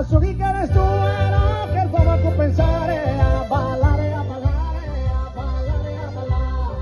Su chi cheres tue no cherzo mancu pensare a ballare a ballare a ballare a ballare.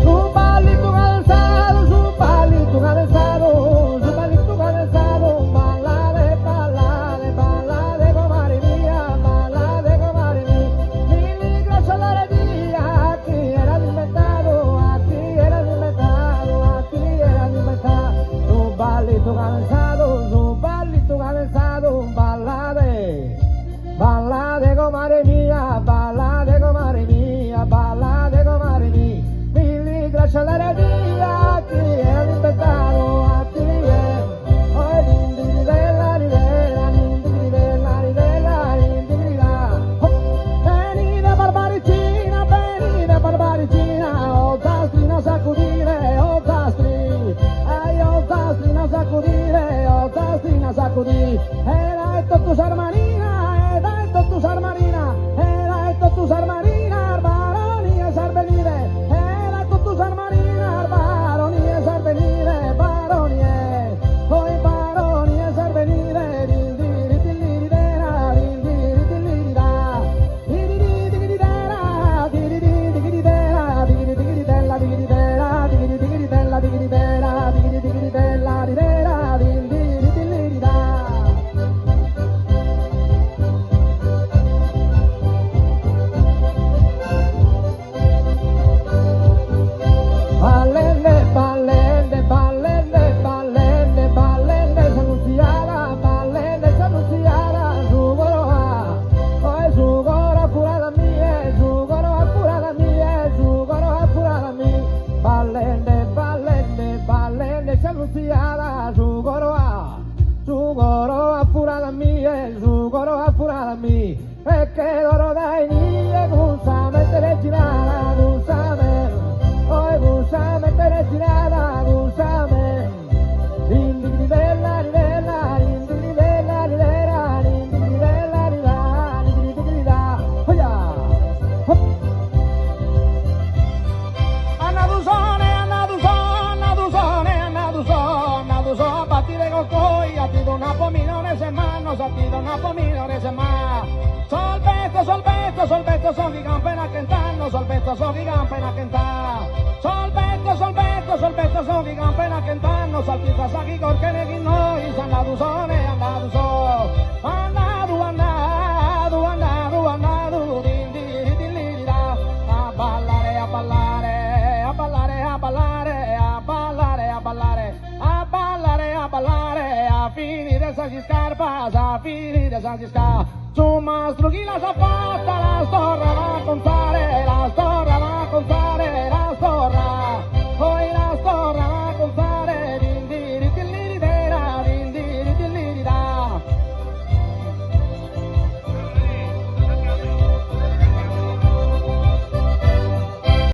Su ballitu cadenzadu, su ballitu cadenzadu, su ballitu cadenzadu, ballade, ballade, ballade comare mia, ballade comare mia, milli grascias dare dia a chie l'at inventadu, a chie l'at inventadu, a chie l'at inventadu, su ballitu cadenzadu, su ballitu cadenzadu, ballade, ballade comare mia, ballade comare mia, ballade comare mia, milli grascias dare dia a chie l'at inventadu, a chie, oe din di della di della, din di della di della, din di da, Benide barbaricina, benide barbaricina, ozastrina sacudire, ozastri, ai ozastrina sacudire, ozastrina sacudire, e dae totu s'armarina, e dae totu s'armarina, e dae totu s'armarina, Baronia sas benide, e dae totu s'armarina, Baronia sas benide, Baronie, oi Baronia sas benide, din diri dilliri dera, din diri dilliri da, diriri digiri dera, diriri digiri dera, digiri digiri della, digiri dera, digiri digiri della, digiri dera, digiri digiri della, di dera, din diri dilliri da. Ballende, ballende, ballende, ballende, ballende s'annunziada, ballende s'annunziada, su coro a, oe su coro a furadu a mie, su coro a furadu a mie, su coro a furadu a mie, ballende, ballende, ballende s'annunziada, su coro a, su coro a furadu a mie, su coro a furadu a mie, e che loro dae inie cun sa mente retirada, cun sa mente, oe cun sa mente retirada, cun sa mente. Din di di della di della, din di di della di della, din di di della di da, di di di di da. Oia! Hop! Annadu sone, annadu so, annadu sone, annadu so, annadu so, a batire cocoi, atidu una pominone mannos, atidu una pominone ma. Solbeto, solbeto, solbeto, son chi campen a chent'annos, solbeto, son chi campen a chent'annos. Solbeto, solbeto, solbeto, son chi campen a chent'annos, saltizas a chi corchen chin nois, annadu sone, annadu so. Annadu, annadu, annadu, annadu, din diri din liri da. A ballare, a ballare, a ballare, a ballare, a ballare, a ballare, a ballare, a ballare, a finire sas iscarpas, a finire sas iscarpas. Su mastru chi las at fatas.